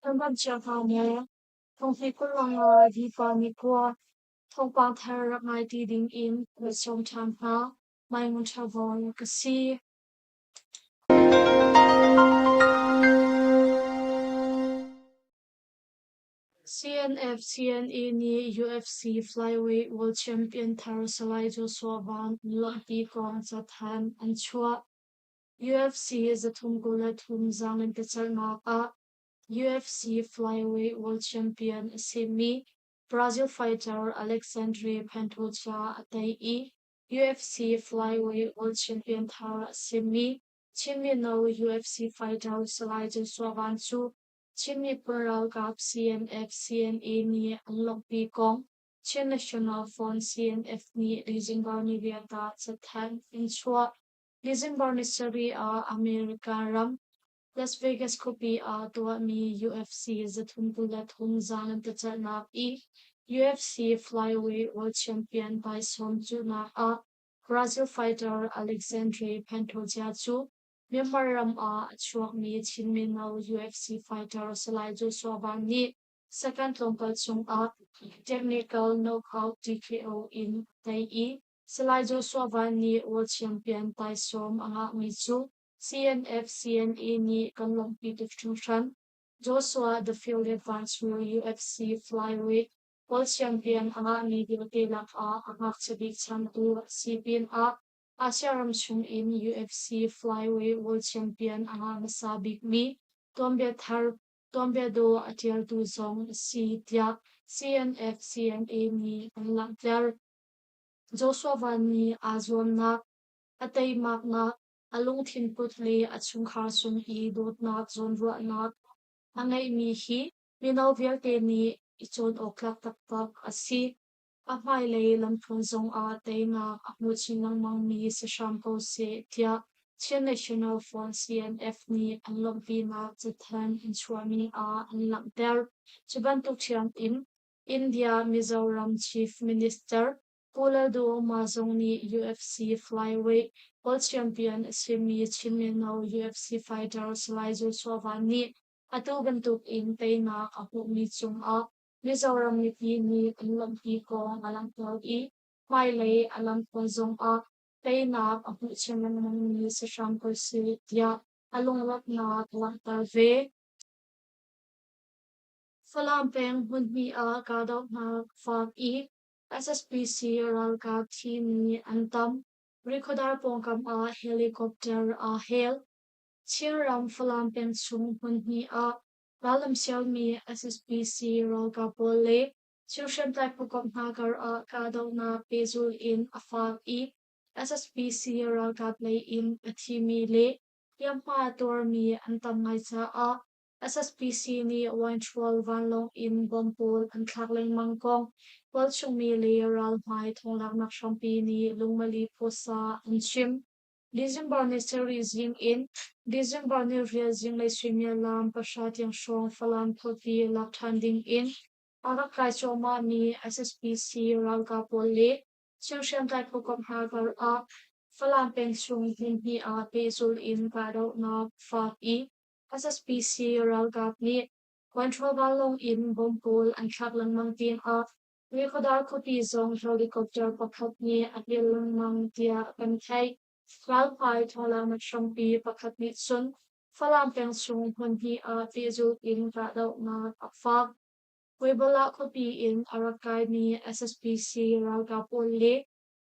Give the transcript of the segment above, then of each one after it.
Kan bawmh cio hna maw? Thawngpi kulh Dipa nikhua thawngpang thar rak ngai ti ding in ka sawm ṭhan hna. Mai Ngun Ṭha Bawi ka si. CNF CNA nih UFC Flyweight World Champion thar Salai Joshua Van an lawmhpi kong cathanh an chuah. UFC 323 zaanglentecelhnak ah UFC Flyweight World Champion a simi Brazil fighter Alexandre Pantoja a tei i UFC Flyweight World Champion thar a simi Chin mino UFC fighter Salai Joshua Van cu Chin miphun ralkap CNF-CNA nih an lawmhpi kong Chin National Front CNF nih December ni riat ah cathanh an chuah. December ni sarih ah America ram Las Vegas khuapi ah tuahmi UFC 323 zaanglentacelhnak i UFC Flyweight World Champion taisawm cuhnak ah Brazil fighter Alexandre Pantoja cu Myanmar ram ah a chuakmi Chin mino UFC fighter Salai Joshua Van nih second tlawmpal chungah technical knockout TKO in a tei i Salai Joshua Van nih World Champion taisawm a ngahmi cu CNF-CNA nih kan lawmhpi tuk hringhran. Joshua The Fearless Van cu UFC flyweight World Champion a ngahmi vialte lakah a ngakchia bik changtu a si pinah Asia ram chungin UFC flyweight World Champion a ngah hmasa bikmi tuanbia thar tuanbia dawh a ṭialtu zong a si tiah CNF-CNA nih an langhter. Joshua Van nih aa zuamnak, a teimaknak, a lungthin put le a chungkhar cung i dawtnak zawnruahnak a ngeihmi hi mino vialte nih i cawn awk tlak taktak a si. A hmailei lamthluan zongah teinak a hmu chin lengmangmi si hram ko seh tiah Chin National Front CNF nih an lawmhpinak cathanh an chuahmi ah an langhter. Cu bantuk ṭhiam in India Mizoram Chief Minister Pu Lalduhoma zong nih UFC flyweight World Champion a simi Chin mino UFC fighter Salai Joshua Van nih atu bantuk in teinak a hmuhmi cungah Mizoram mipi nih an lawmhpi kong a langhter i hmailei a lamthluan zongah teinak a hmuh chin lengmangmi si hram ko seh tiah a lunglawmhnak a langhter ve. Falam peng hmunhnih ah kahdohnak faak i SSPC ralkap thimi an tam. Rikhuadar pawngkam ah helicopter aa hel. Chinram Falam peng chung hmunhnih ah rallam sialmi SSPC ralkap pawl le Chin hriamtlai phukomh hna kar ah kahdohnak pehzulh in a faak i SSPC ralkap lei in a thimi le hliamhma tuarmi an tam ngai caah SSPC nih Wainhrual vanlawng in bomb pawl an thlak lengmang kong tualchungmi le ralhmai thawnglaknak hrampi nih lungmali phuasa an chim. December ni sarih zing in December ni riat zinglei suimilam pahra tiang hrawng Falam khuapi lak ṭhan ding in a rak kai cuahmahmi SSPC ralkap pawl le Chin hriamtlai phukomh hna kar ah Falam peng chung hmunhnih ah pehzulh in kahdohnak faak i SSPC ralkap nih Control vanlawng in bomb pawl an thlak lengmang pinah Rihkhawdar khuapi zong helicopter pakhat nih a hel lengmang tiah kan theih. Ralhmai thawnglanghnak hrampi pakhat nih cun Falam peng chung hmunhnih ah pehzulh in kahdohnak a fak. Puebla khuapi in a rak kaimi SSPC ralkap pawl le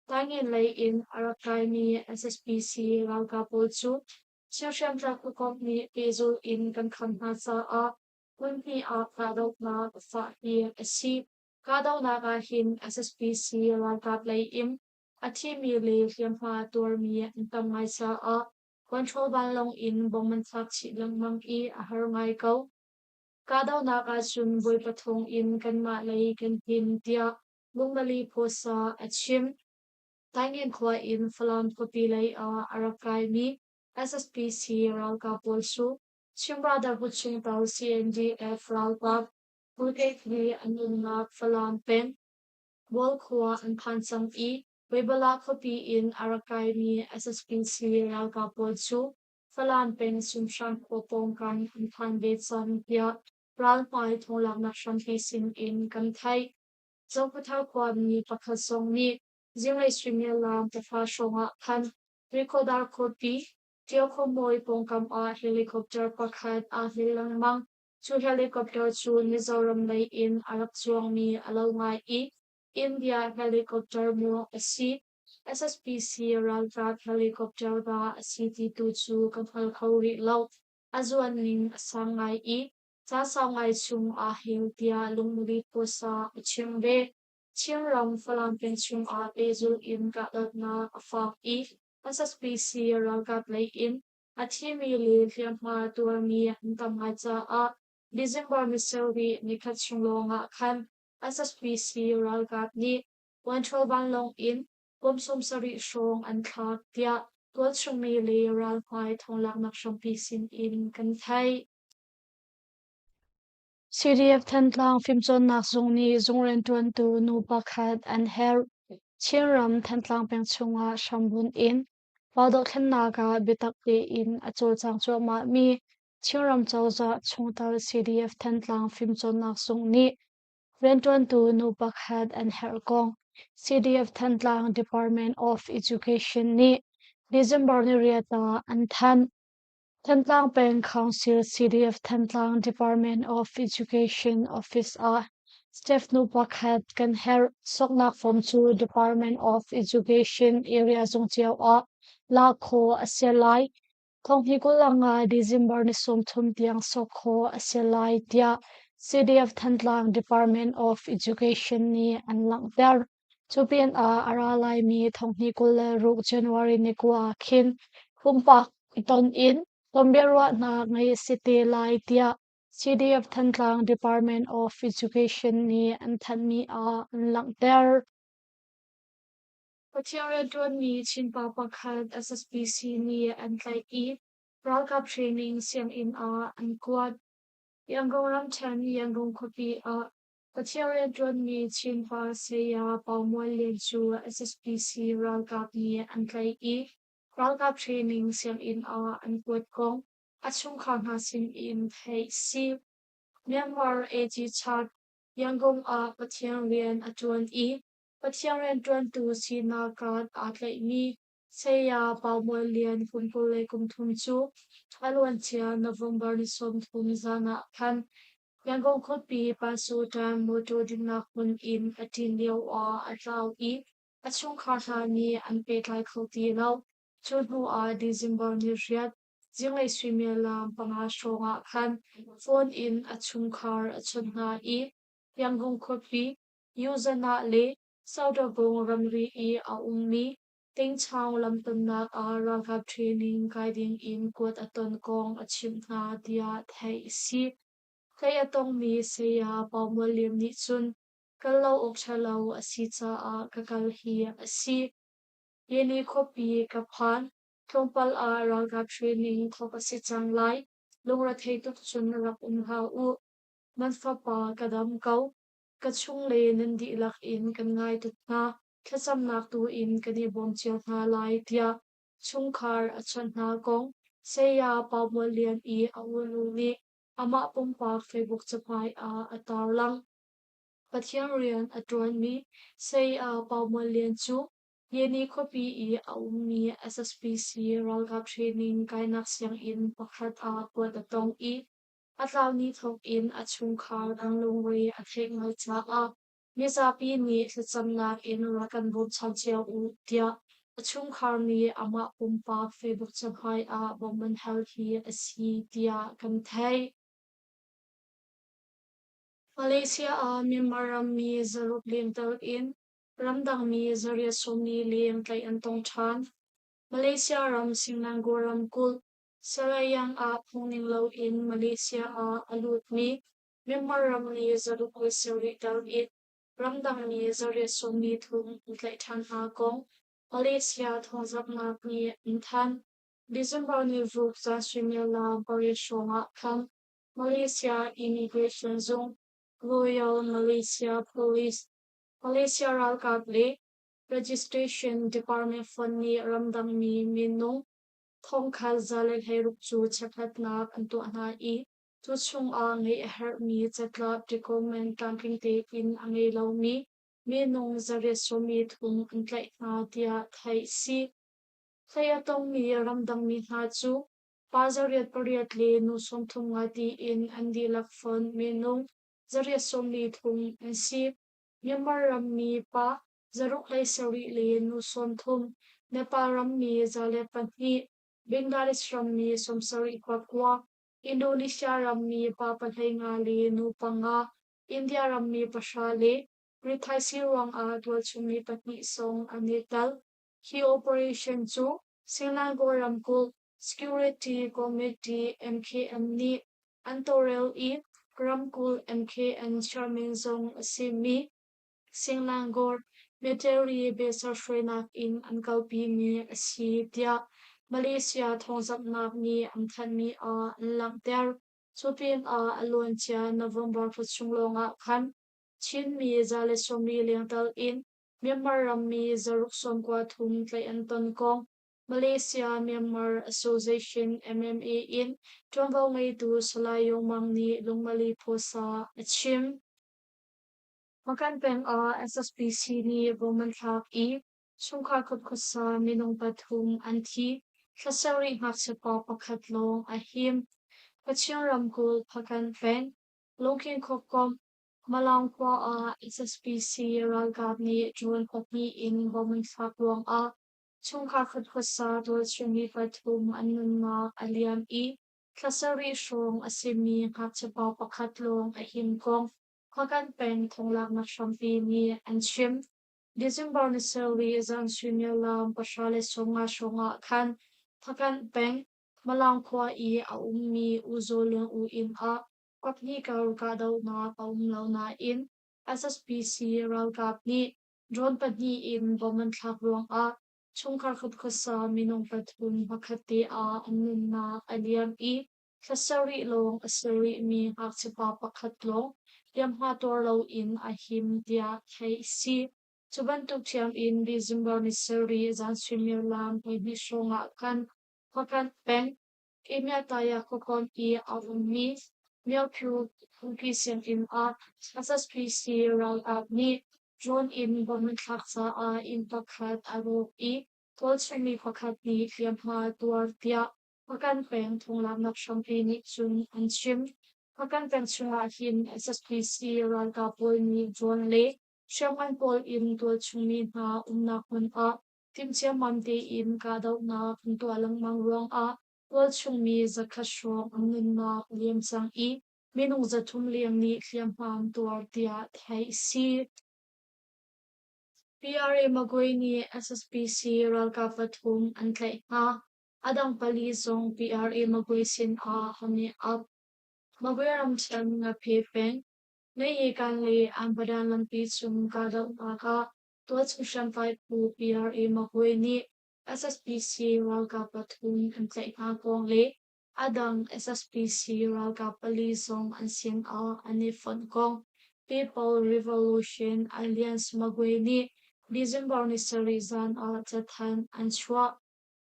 Taingen lei in a rak kaimi SSPC ralkap pawl cu Chin hriamtlai phukomh nih pehzulh in kan kham hna caah hmunhnih ah kahdohnak a fah hi a si. Kahdohnak ah hin SSPC ralkap lei in a thimi le hliamhma tuarmi an tam ngai caah control vanlawng in bom an thlak chih lengmang i a har ngai ko. Kahdohnak ahcun voi pathum in kanmah lei kan him tiah Lungmali Phuasa a chim. Taingen khua in Falam khuapi lei ah a rak kaimi SSPC ralkap pawl cu Chin Brotherhood chungtel CNDF ralkap brigade nih an umnak Falam peng Bual khua an phan cang i Weibala khuapi in a rak kaimi SSPC ralkap pawl cu Falam peng Sumhran khua pawngkam an phan ve cang tiah. ralhmai thawnglaknak hrampi sin in kan theih. Zophawthar khuami pakhat zong nih zinglei suimilam pahra hrawng ah khan Rihkhawdar khuapi Ṭiaukhuamawi pawngkam ah helicopter pakhat aa hngilh lengmang. Cu helicopter cu Mizoram lei in a rak zuangmi a lo ngai i India helicopter maw a si, SSPC ralkap helicopter dah a si ti tu cu ka hngal kho rih lo. A zuan ning a sang ngai i ca sau ngai chung aa hel tiah lungmili phuasa a chim ve. Chinram Falam peng chungah pehzulh in kahdohnak a fak i SSPC ralkap lei in a thimi le hliamhma tuarmi an tam ngai caah December ni sarih nikhat chung lawngah khan SSPC ralkap nih Uanṭhawl vanlawng in kum 70 hrawng an thlak tiah tualchungmi le ralhmai thawnglaknak hrampi sinin kan theih. CDF Thantlang Fimcawnnak Zung nih zung rianṭuantu nu pakhat an herh. Chinram Thantlang peng chungah hrambunh in pa dohthlennak ah biatak tein a cawlcang cuahmahmi Chinram cozah chungtel CDF Thantlang Fimcawnnak Zung nih rianṭuantu nu pakhat an herh kong CDF Thantlang Department of Education nih December ni riat ah an thanh. Thantlang Peng Council CDF Thantlang Department of Education Office ah staff nu pakhat kan herh. Soknak form cu Department of Education area zung cio ah lak khawh a si lai. Thonghni 20 ah December ni 30 tiang sok khawh a si lai tiah CDF Thantlang Department of Education nih an langhter. Cu pinah a ra laimi thonghnih 26 January ni kua ah khin pumpak i ton in tonbiaruahnak ngeih a si te lai tiah CDF Thantlang Department of Education nih an thanhmi ah an langhter. Pathian rianṭuanmi Chinpa pakhat SSPC nih an tlaih i ralkap training sianginn ah an kuat. Yangon ramṭhen Yangon khuapi ah Pathian rianṭuanmi Chinpa saya Pau Mual Lian cu SSPC ralkap nih an tlaih i ralkap training sianginn ah an kuat kong a chungkhar hna sinin theih a si. Myanmar AG Chart Yangon ah Pathian rian a ṭuan i Pathian rianṭuantu sinak card aa tlaihmi Saya Pau Mual Lian kum 23 cu a luancia November ni 30 zan ah khan Yangon khuapi Pansutan mawṭaw dinnak hmun in a ṭin lioah a tlau i a chungkhar hna nih an pehtlai kho ti lo. Cu hnuah December ni riat zinglei suimilam panga hrawngah khan phone in a chungkhar a chawnh hna i Yangon khuapi Yuzana le Saudabong ramri i a ummi Tingchaung lamtonnak ah ralkap training kai ding in kuat a ton kong a chimh hna tiah theih a si. Tlaih a tongmi saya Pau Mual Lian nih cun kal lo awk ṭha lo a si caah ka kal hi a si. Yeni khuapi ka phan. Tlawmpal ah ralkap training thawk a si cang lai. Lungrethei tuk cun rak um hlah u. Nan fapa ka dam ko. Ka chungle nan dihlak in kan ngai tuk hna. Thlacamnak tu in kan i bawm cio hna lai tiah chungkhar a chawnh hna kong Saya Pau Mual Lian i a unu nih amah pumpak Facebook cahmai ah a tarlang. Pathian rian a ṭuanmi Saya Pau Mual Lian cu Yeni khuapi i a ummi SSPC ralkap training kainak sianginn pakhat ah kuat a tong i a tlau ni thawk in a chungkhar an lungre a theih ngai caah mizapi nih thlacamnak in rak kan bawmchan cio u tiah a chungkhar nih amah pumpak Facebook cahmai ah bawmh an hal hi a si tiah kan theih. Malaysia ah Myanmar rammi zaruk leng tel in ramdangmi zariat sawmli leng tlaih an tong ṭhan. Malaysia ram Selangor ramkulh Selayang ah phungning loin Malaysia ah a lutmi Myanmar rammi zaruk le sarih tel in ramdangmi zariat sawmli thum an tlaih ṭhan hna kong Malaysia thawngzamhnak nih an thanh. December ni ruk zan suimilam pariat hrawng ah khan Malaysia Immigration Zung, Royal Malaysia Police, Malaysia ralkap le Registration Department fund nih ramdangmi minung thongkhat 116 cu chekhlatnak an tuah hna i. Cu chungah ngeih a herhmi catlap document tlamtling tein a ngei lomi minung 133 an tlaih hna tiah theih a si. Tlaih a tongmi ramdangmi hna cu pa 8 le nu 35 tiin an dihlak fonh minung 143 an si. Myanmar rammi pa 6 le le nu 30, Nepal rammi 102, Bangladesh rammi 79, Indonesia rammi pa 15 le nu panga, India rammi pahra le rithaisii ruangah tualchungmi pahnih zong an i tel. Hi operation cu Selangor ramkulh Security Committee MKM nih an tawlrel i ramkulh MKN chairman zong a simi Selangor Military Besar hruainak in an kalpimi a si tiah Malaysia thawngzamhnak nih an thanhmi ah an langhter. Cu pinah a luancia November thla chung lawngah khan Chinmi 140 lengtel in Myanmar rammi 693 tlaih an ton kong Malaysia Myanmar Association MMA in ṭuanvo ngeitu Salai Yong Mang nih lungmali phuasa a chim. Hmakan peng ah SSPC nih bom an thlak i chungkhar khutkhuasa minung pathum an thi. Thla sarih ngakchia pa pakhat lawng a him. Kachin ramkulh Hpakant peng Lungkhin khuakomh Malang khua ah SSPC ralkap nih drone pahnih in bom an thlak ruangah chungkhar khutkhuasa tualchungmi pathum an nunnak a liam i thla sarih hrawng a simi ngakchia pa pakhat lawng a him kong Hpakant peng thonglaknak hrampi nih an chim. December ni sarih zan suimilam 10:50 hrawng ah khan Hpakant peng Malang khua i a ummi U Zaw Lung U inn ah kaphnih kar kahdohnak a um lo nain SSPC ralkap nih drone pahnih in bom an thlak ruangah chungkhar khat khuasa minung pathum hmakhat te ah an nunnak a liam i thla sarih lawng a si rihmi ngakchia pa pakhat lawng hliamhma tuar loin a him tiah theih a si. Cu bantuk ṭhiam in December ni sarih zan suimilam 12 hrawng ah khan Hpakant peng Emyataya khuakon i a ummi Myophyu phungki sianginn ah SSPC ralkap nih drone in bomb an thlak caah inn pakhat a rawk i tualchungmi pakhat nih hliamhma a tuar tiah Hpakant peng thonglaknak hrampi nih cun an chim. Hpakant peng chungah hin SSPC ralkap pawl nih drone le hriamngan pawl in tualchungmi hna umnak hmun ah timhciammam tein kahdohnak an tuah lengmang ruangah tualchungmi 100 hrawng an nunnak a liam cang i minung 300 leng nih hliamhma an tuar tiah theih a si. PRA Magwe nih SSPC ralkap pathum an tlaih hna. A dang pali zong PRA Magwe sinah an i ap. Magwe ramṭhen Ngaphe peng, Nayekan le Anbadan lampi cung kahdohnak ah tualchung hriamtlai phu PRA Magwe nih SSPC ralkap pathum an tlaih hna kong le a dang SSPC ralkap pali zong an sinah an i fonh kong People Revolution Alliance Magwe nih December ni sarih zan ah cathanh an chuah.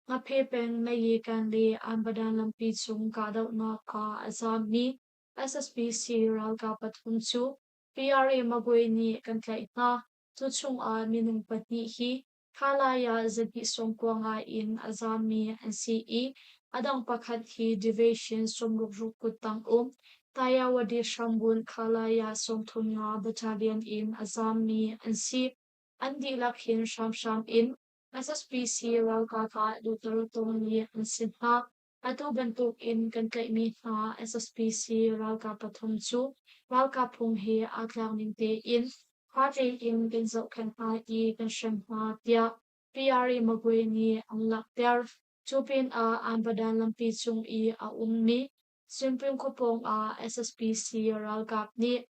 Ngaphe peng Nayekan le Anbadan lampi cung kahdohnak ah a zaammi SSPC ralkap pathum cu PRA Magwe nih kan tlaih hna. Cu chungah minung pahnih hi Khalai ah zahnih sawmkua ngai in a zaammi an si i a dang pakhat hi Division 66 kuttang um Tayawadi hrambunh Khalai ah 35 Battalion in a zaammi an si. An dihlak hin hramhram in SSPC ralkap ah luhter tawnmi an si hna. Atu bantukin kan tlaihmi hna SSPC ralkap pathum cu ralkap phung he aa tlak ning tein ṭha tein kan zohkhenh hna i kan hrem hna, tiah PRA Magwe nih an langhter. Cu pinah Anbadan lampi cung i a ummi Simping khua pawngah SSPC ralkap nih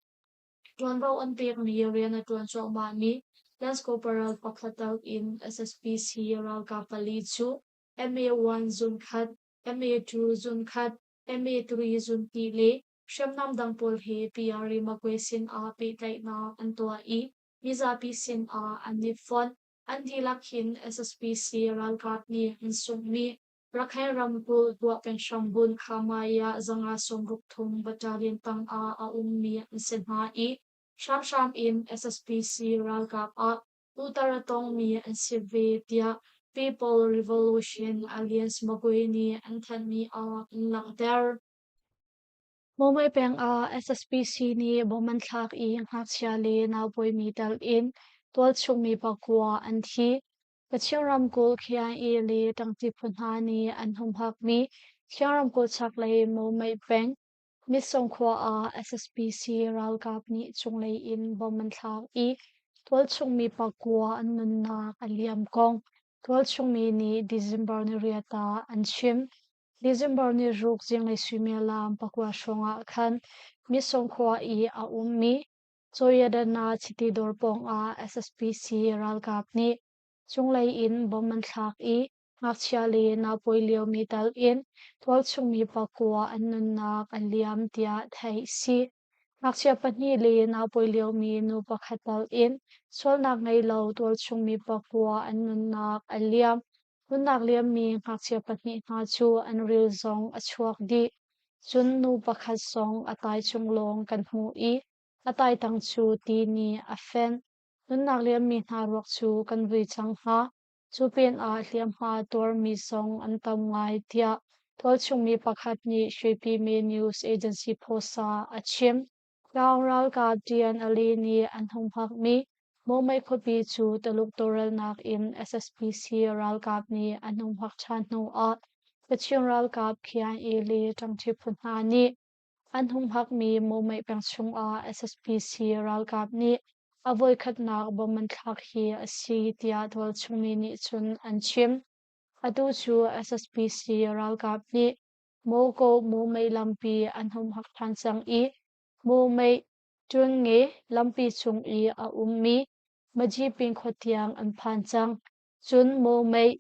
ṭuanvo an pekmi rian a ṭuan cuahmahmi Lance Corporal pakhat tal in SSPC ralkap pali cu MA1 zun khat, MA2 zun khat, MA3 zun hnih le hriamnam dang pawl he PRA Magwe sinah pehtlaihnak an tuah i mizapi sinah an i fonh. An dihlak hin SSPC ralkap nih an sunghmi Rakhine ramkulh tuahpeng hrambun Khamaya 563 Battalion tangah a ummi an si hna i hramhram in SSPC ralkap ah luhter a tongmi an si ve tiah People Revolution Alliance Magwe nih an thanhmi ah an langhter. Mawmei peng ah SSPC nih bom an thlak i ngakchia le naupawimi tel in tualchung mi pakua an thi. Kachin ramkulh KIA le ṭangṭi phu hna nih an humhakmi Chin ramkulh chaklei Mawmei peng Mitsong khua ah SSPC ralkap nih cunglei in bom an thlak i tualchung mi pakua an nunnak a liam kong tualchung mi nih December niriat ah an chim. December ni ruk zinglei suimilam 9 hrawng ah khan Mitsong khua i a ummi Chawyadana chiti dawr pawngah SSPC ralkap nih cunglei in bom an thlak i ngakchia le naupawi liomi tal in tualchung mi pakua an nunnak a liam tiah theih a si. Ngakchia pahnih le naupawi liomi nu pakhat tal in sualnak ngei lo tualchung mi pakua an nunnak a liam. Nunnak liammi ngakchia pahnih hna cu an ril zong a chuak dih. Cun nu pakhat zong a tai cung lawng kan hmuh i a taitang cu ti nih a fenh. Nunnak liammi hna ruak cu kan vui cang hna. Cu pinah hliamhma tuarmi zong an tam ngai tiah tualchungmi pakhat nih Shwepime News Agency Post ah a chim. Tlang ralkap TNLA nih an humhakmi Mawmei khuapi cu Taluk tawlrelnak in SSPC ralkap nih an humhak ṭhan hnuah Kachin ralkap KIA le ṭangṭi phu hna nih an humhakmi Mawmei peng chungah SSPC ralkap nih a voikhatnak bom an thlak hi a si tiah tualchungmi nih cun an chim. Atu cu SSPC ralkap nih Mawkaw Mawmei lampi an humhak ṭhan cang i Mawmei Ṭunnge lampi cung i a ummi Majiping khua tiang an phan cang. Cun Mawmei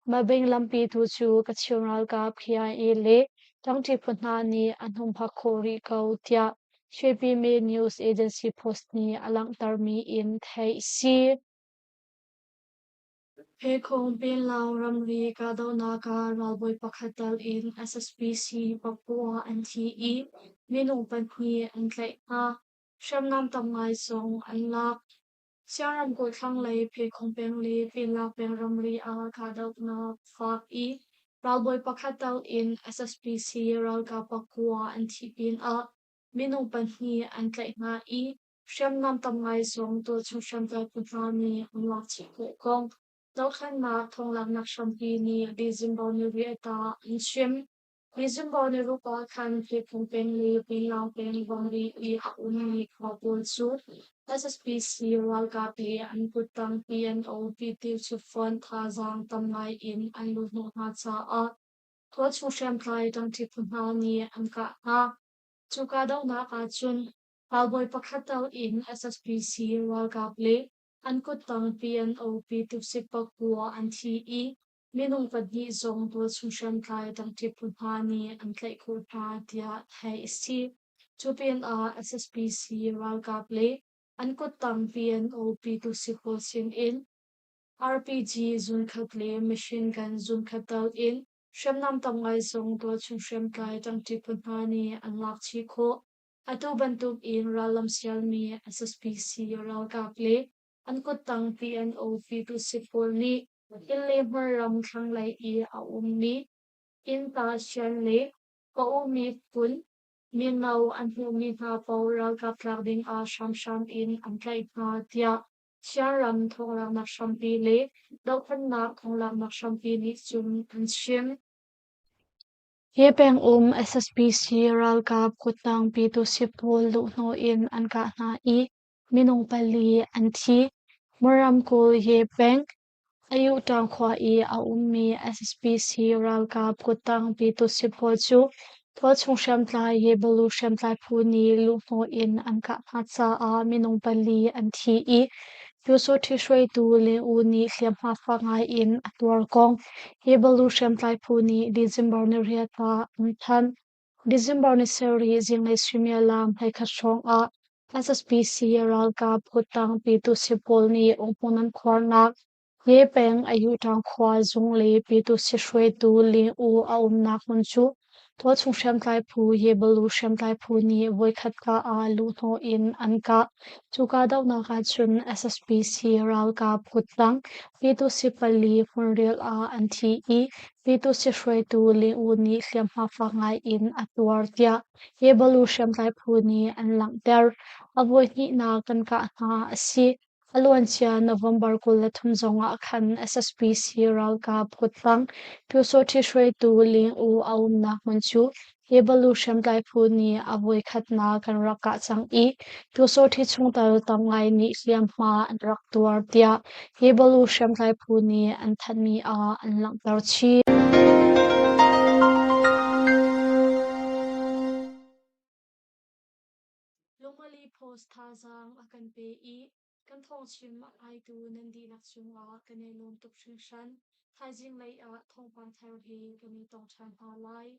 Mabing lampi tu cu Kachin ralkap KIA le ṭangṭi phu hna nih an humhak khawh rih ko tiah Shwepime News Agency post nih a langhtermi in theih a si. Phekhong Pinlaung ramri kahdohnak ah ralbawi pakhat tal in SSPC pakua an thi i minung pahnih an tlaih hna. Hriamnam tam ngai zong an lak. Siang ramkulh thlanglei Phekhong peng le Pinlaung peng ramri ah kahdohnak fak i ralbawi pakhat tal in SSPC ralkap pakua an thih pinah minung pahnih an tlaih hna i Hriamnam tam ngai zong tualchung hriamtlai phu hna nih an lak chih khawh kong dothlennak thawnglaknak hrampi nih December ni riat ah an chim. December ni ruk ah khan Hliphung peng le Pinlaung peng ramri i a ummi khua pawl cu SSPC ralkap le an kuttang PNO Pyithu thazaang tam ngai in an luhhnawh hna caah tualchung hriamtlai ṭangṭi phu hna nih an kah hna. Cu kahdohnak ahcun Ralbawi pakhat tal in SSPC ralkap le an kuttang PNO Pyithu pakua an thi i minung pahnih zong tualchung hriamtlai ṭangṭi phu hna nih an tlaih khawh hna tiah theih a si. Cu pinah SSPC ralkap le an kuttang PNO Pyithu pawl sinin RPG zunkhat le machine gun zunkhat tal in hriamnam tam ngai zong tualchung hriamtlai ṭangṭi phu hna nih an lak chih khawh. Atu bantuk in rallam sialmi SSPC ralkap le an kuttang PNO Pyithu pawl nih inn le hmunram thlanglei i a ummi innta sian le pa-umi phun mino an hmuhmi hna paoh ralkap tlak ding ah hramhram in an tlaih hna tiah Siaram thawnglaknak hrampi le dohthlennak thawnglaknak hrampi nih cun an chim. Hi pengum SSPC ralkap kuttang Pyithu pawl luhhnawh in an kah hna i minung pali an thi. Mawramkulh Ye peng Ayuhtaung khua i a ummi SSPC ralkap kuttang Pyithu pawl cu tualchung hriamtlai Yebalu hriamtlai phu nih luhhnawh in an kah hna caah minung pali an thi i Pyusawhti hruaitu Le U nih hliamhma fak ngai in a tuar kong Yebalu hriamtlai phu nih December niriat ah an thanh. December ni sarih zinglei suimilam 11 hrawng ah SSPC ralkap kuttang Pyithu pawl nih umhmun an khuarnak. Ye peng Ayutthang khua zung le Pyitusi hruaitu Ling U a umnak hmun cu tualchung hriamtlai phu Yebalu hriamtlai phu nih voikhat kah ah luhhnawh in an kah. Cu kahdohnak ahcun SSPC ralkap kuttang Pyitusi pali hmunrial ah an thi i Pyitusi hruaitu Ling U nih hliamhma fak ngai in a tuar tiah Yebalu hriamtlai phu nih an langhter. A voihnihnak kan kah hna a si. A luancia November 23 zongah khan SSPC ralkap kuttang Pyusawhti hruaitu Ling U a umnak hmun cu Yebalu hriamtlai phu nih a voikhatnak kan rak kah cang i Pyusawhti chungtel tam ngai nih hliamhma an rak tuar tiah Yebalu hriamtlai phu nih an thanhmi ah an langhter chih. Lungmali Post thazaang a kan pe i kan thawngchim a ngaitu nan dihlak cungah kan i lawm tuk hringhran. Thaizing lei ah thawngpang thar he kan i tong ṭhan hna lai.